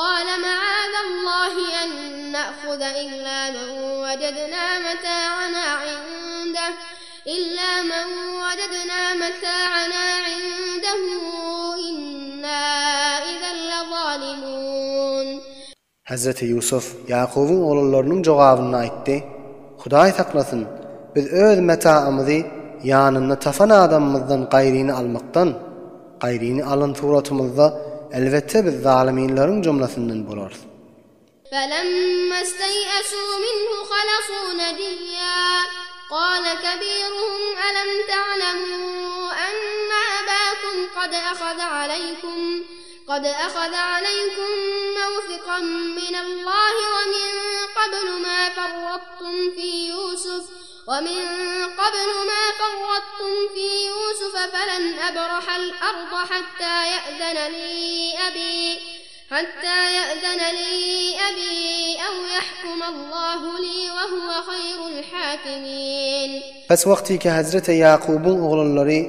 قال معاذ الله أن نأخذ إلا من وجدنا متاعنا عنده إلا من وجدنا متاعنا عنده إنا إذا لظالمون. Hezreti Ýusuf Ýakubyň oglanlarynyň jogabynda aýtdy, Hudaý saklasyn, biz öz metaymyzy ýanynda tapan adamymyzdan gaýryny almakdan, gaýryny alan suratymyzda elbetde biz zalymynlaryň jumlasyndan bolarys. فلما استيئسوا منه خلصوا نجيا قال كبيرهم ألم تعلموا أن أباكم قد أخذ عليكم قد أخذ عليكم موثقا من الله ومن قبل ما فرطتم في يوسف ومن قبل ما فرطتم في يوسف فلن أبرح الأرض حتى يأذن لي أبي حتى يأذن لي أبي أو يحكم الله لي وهو خير الحاكمين. Pes wagty ki Hezreti Ýakubyň oglanlary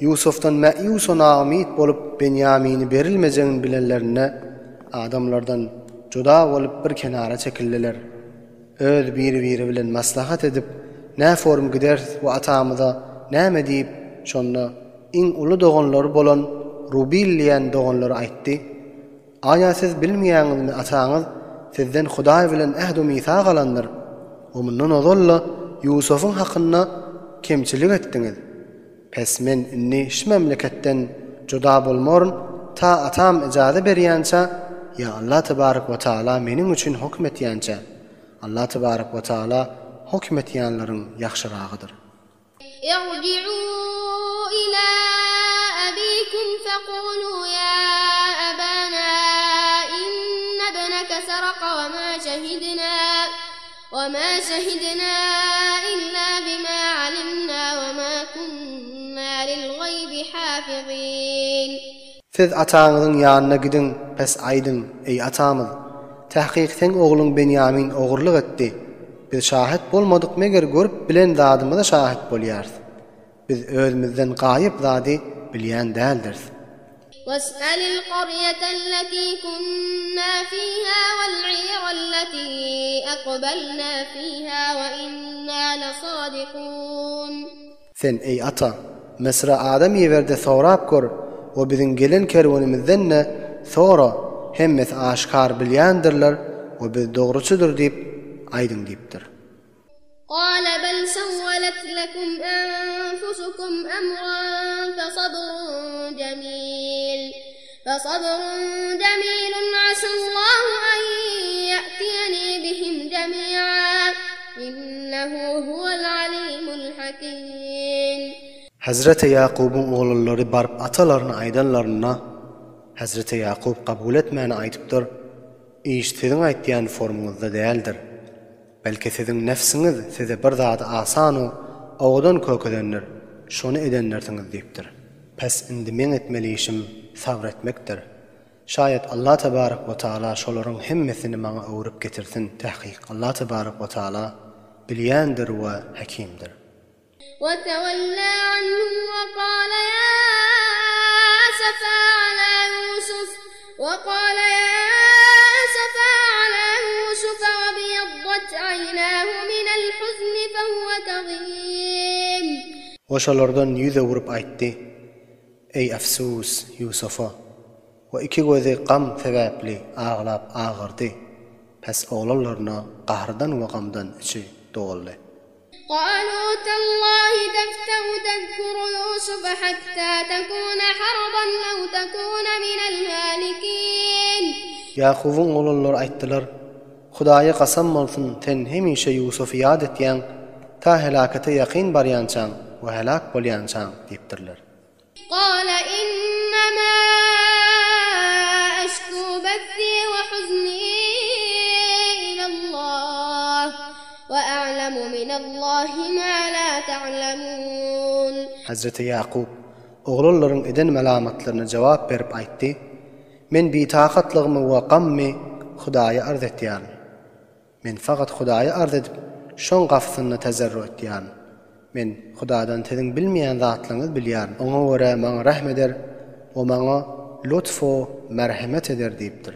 Ýusufdan mäýus we naumyt bolup Benýamini berilmejegini bilenlerinde adamlardan juda bolup bir kenara çekildiler. Öz biri-biri bilen maslahat edip nä form gideris we atamyza näme diýip şonda iň uly doganlary bolan Rubil diýen doganlary aýtdy, Aýa siz bilmeýäňizmi ataňyz sizden Hudaý bilen ähd-u misak alandyr we mundan ozal-da Ýusubyň hakynda kemçilik etdiňiz. Pes men indi şu memleketden juda bolmaryn ta atam ijaza berýänçä ýa Allah tebarek we taala meniň üçin höküm etýänçä. Allah tebarek we taala höküm etýänleriň ýagşyragydyr. Irji'u ila abikum fekulu ya abana inne ibneke seraka ve ma şehidna ve ma şehidna illa bima alimna ve ma kunna lil gaybi hafizin. Siz ataňyzyň ýanyna gidiň, pes aýdyň, Eý, atamyz! Tahkyk seň ogluň Benýamin ogurlyk etdi. Biz şahyt bolmadyk meger görüp bilen zadymyza şahyt bolýarys. Biz özümizden gaýyp zady bilýän däldiris. Wes'elil qarýetelleti kunna fiha wel'i'relleti aqbalna fiha we inna lesadikun. Sen, eý, ata, Müsüre adam iber-de sorap gör we biziň gelen kerwenimizden-de sora, hemmesi aşgar bilýändirler we biz dogruçydyr diýip aýdyň diýipdir. Gala bel sawwalat lekum enfusukum emran fesabrun jemil fesabrun jemilun asallahu en ýe'tiýeni bihim jemi'a innehu huwel alimul hakim. Hezreti Ýakubyň oglanlary baryp atalaryna aýdanlarynda, Hezreti Ýakup kabul etmäni aýdypdyr, Iş siziň aýtýan formyňyzda däldir. Belki siziň nefsiňiz size bir zady asan-u owadan kökedendir, şony edendirsiňiz diýipdir. Pes indi meň etmeli işim sabr etmekdir. Şaýat Allah tebarek we taala şolaryň hemmesini maňa öwrüp getirsin, tahkyk Allah tebarek we taala bilýändir we hekimdir. وتولى عنهم وقال يا أسفا على يوسف وقال يا أسفا على يوسف وابيضت عيناه من الحزن فهو كظيم. O şolardan ýüz öwrüp aýtdy, Eý afsus, Ýusufa! We iki gözi gam sebäpli aglap agyrdy. Pes oglanlaryna gahardan we gamdan içi doldy. قالوا تالله تفتأ تذكر يوسف حتى تكون حرضا أو تكون من الهالكين. Ýakubyň oglanlary aýtdylar, Hudaýa kasam bolsun, sen hemişe Ýusufy ýat etýäň, ta helakete ýakyn barýançaň we heläk bolýançaň diýipdirler. قال إنما أشكو بثي وحزني إلى الله وأعلم من الله ما لا تعلمون. Hezreti Ýakup oglanlaryň eden melamatlaryna jogap berip aýtdy, Men bitakatlygymy we gammy Hudaýa arz etýärin. Men fakat Hudaýa arz edip, şoň gapysynda tezerru etýärin. Men Hudadan siziň bilmeýän zatlaryňyzy bilýärin. Oňa görä maňa rähm eder we maňa lutf-u merhemet eder diýipdir.